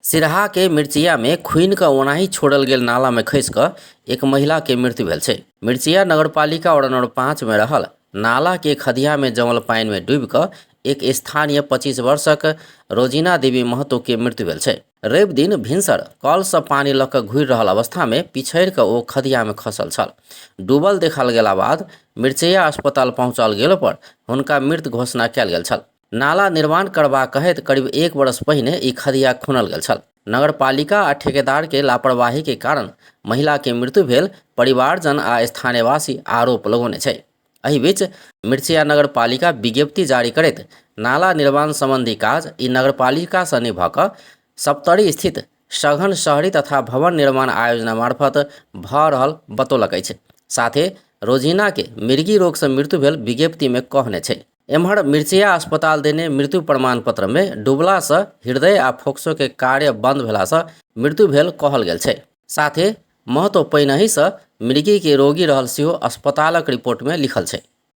सिरहा के मिर्चिया में खुनि कऽ ओनाही छोड़ल गेल नाला में खसि कऽ एक महिला के मृत्यु भेल छै। मिर्चिया नगरपालिका वार्ड नंबर 5 में रहल नाला के खदिया में जमल पानि में डूबि कऽ एक स्थानीय 25 वर्षक रोजीना देवी महतो के मृत्यु भेल छै। रवि दिन भिनसर कल सँ पानि लऽ कऽ घुरि रहल अवस्था में पिछड़ि कऽ ओ खदिया में खसल छल। डूबल देखल गेला बाद मिर्चैया अस्पताल पहुंचाओल गेलो पर हुनका मृत घोषणा कयल गेल छल। नाला निर्माण करबाक कहैत करीब एक वर्ष पहिने ई खदिया खुनल गेल छल। नगरपालिका आ ठेकेदार के लापरवाही के कारण महिला के मृत्यु भेल परिवारजन आ स्थानीयवासी आरोप लगौने छै। एहि बीच मिर्चिया नगरपालिका विज्ञप्ति जारी करैत नाला निर्माण संबंधी काज ई नगरपालिका सँ नहि भऽ कऽ सप्तरी स्थित सघन शहरी तथा भवन निर्माण आयोजना मार्फत भऽ रहल बतौलक अछि। साथे रोजीना के मिर्गी रोग सँ मृत्यु भेल विज्ञप्ति मे कहने छै। एम्हर मिर्चिया अस्पताल देने मृत्यु प्रमाण पत्र मे डूबला सँ हृदय आ फोक्सो के कार्य बंद भेला सँ मृत्यु भेल कहल गेल छै। साथे महतो पहिनहि सँ मिर्गी के रोगी रहल सेहो अस्पतालक रिपोर्ट मे लिखल छै।